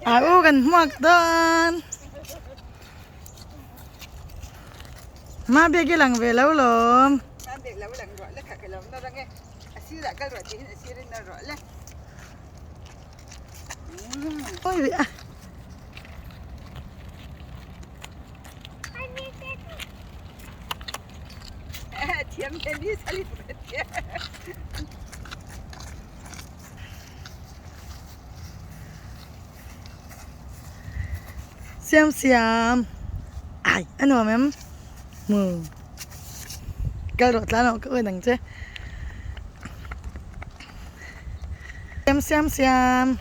A u kan hmuak dawn. Ma biak i lang ve lo lawm. Oi a. Siam siam ai a nuam em mu kal rawh tlan rawh ka en ang che siam siam siam.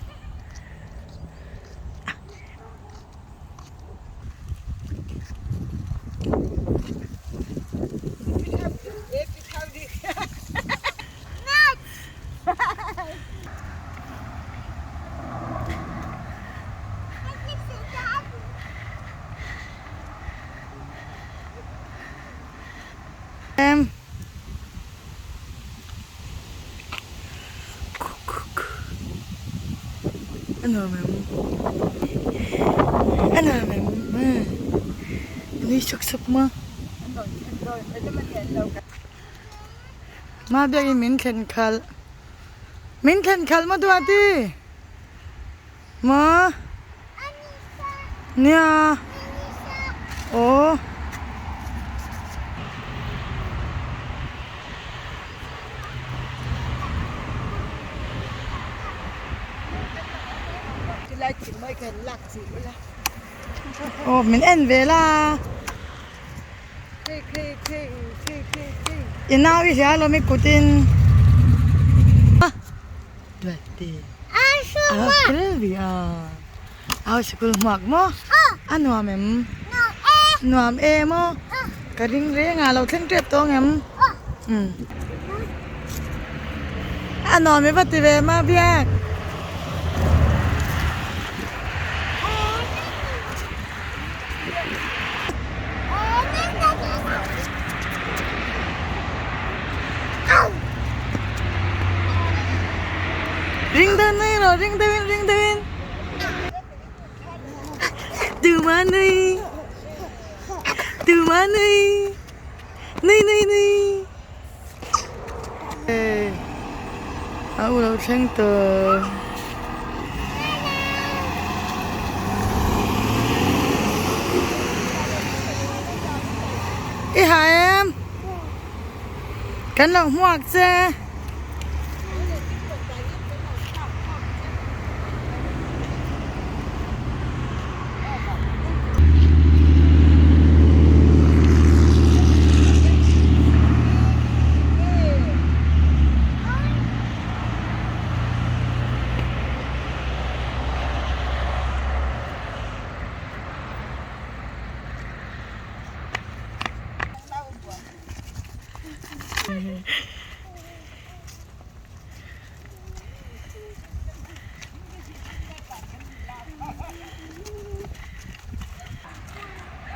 Em. A nuam em? A nuam em? Nui suk suk maw? Mah biakinn min thlen khalh. Min thlen khalh maw Duati? Maw? Nia. Aw. Aw min en ve la. I nau i hria lo mi kutin. Duati. A fel vi a. Au sikul hmuak maw? A nuam em? Nuam e maw? Ka ring reng a, lo thleng tep tawng em? A nuam i va ti ve ma biak. Ring deuh nui rawh ring deuhin ring deuhin tuma nui tuma nui nui nui nui a u lo thleng tawh. I ha em? Kan lo hmuak che.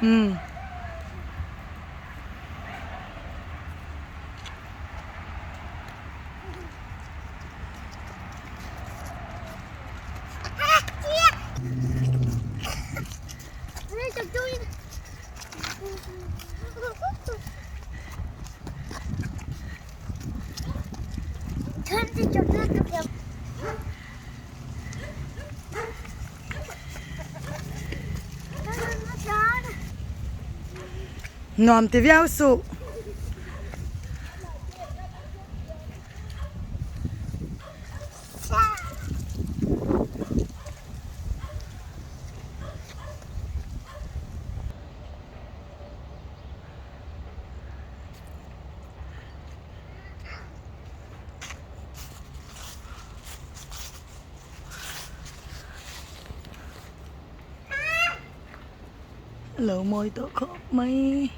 Umm. Nuam ti viau suh. Lo mawi tawh khawp mai.